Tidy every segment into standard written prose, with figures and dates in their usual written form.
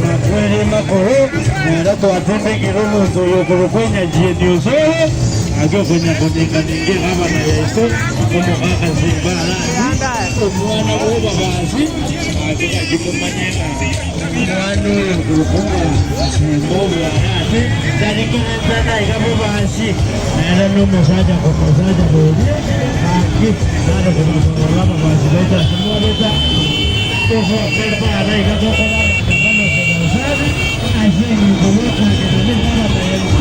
Makwere makoro nera twatindikire omonto oyo okorokwa enyajieni osoro agiokonya konenganenga egabana yaito omogaka Simba Arati omwana bwa obabasi ake gakimomanye ng'a omwana oyo okorokwa Simba Obwarati tarikoreta iga bobasi nere na omosacha komosacha boria gaki nare kobasorora ababasi baito ase mwareta tosokerwa iga tokora maandamano sebasabi ase eng'encho yokwakera negabana yaito.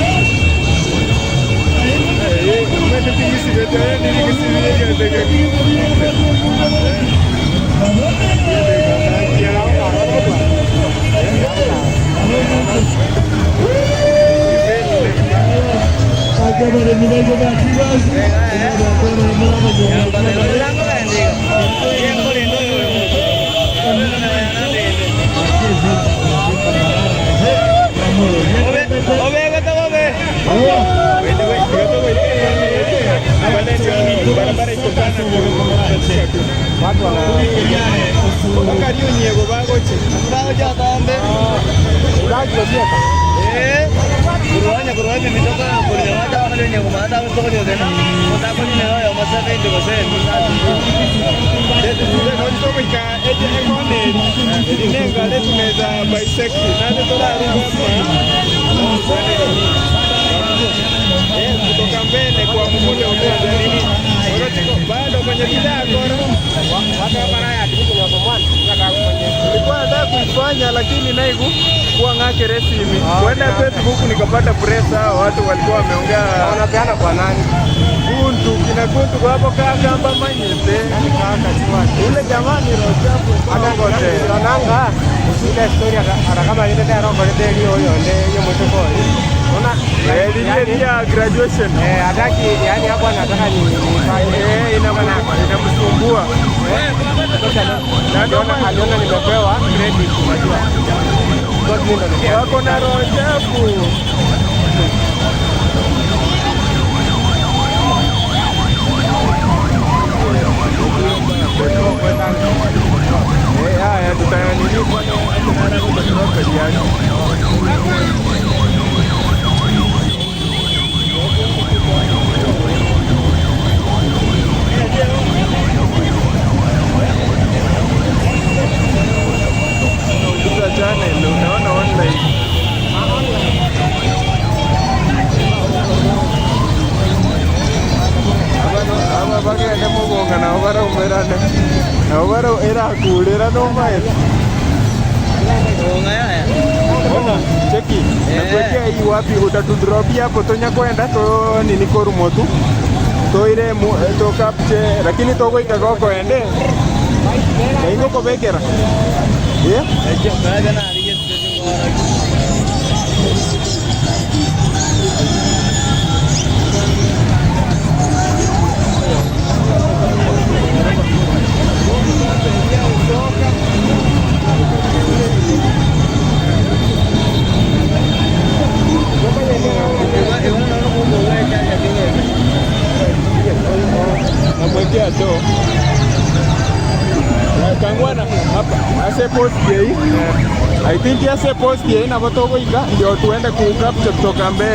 Kutoka mbele kwa mmoja mmoja nini bado kwenye nilikuwa nataka kuifanya lakini naiku kuwa ng'ake resimi kwenda Facebook nikapata presa, watu walikuwa wameongea. Wanapeana kwa nani? Kuntu kina kuntu kwa hapo kaka manyete ule jamani rochafu kote Nanga ile story hata kama ile ndio roho ile hiyo hiyo ndio hiyo mtoko. Unaona? Ile ya graduation. Hataki yani hapo anataka ni eh inamsumbua. Na ndio aliona nimepewa credit unajua. Kwa nini ndio wako na roho chafu. Haya tutanini kwa Unauliza channel unaona online. Aba bagende mugonga nabo baraumerane nabo bara erakurira nomaete. Ona cheki nakuwekea hii wapi utatudropia hapo tonya kwenda to nini korumo tu toire to capture lakini togoika goko ende naingo kobekera yeah. Namwekea to kangwana hapa ase post yei. I think ase post yei nabo togoika ndio tuende ku capture kutoka mbele.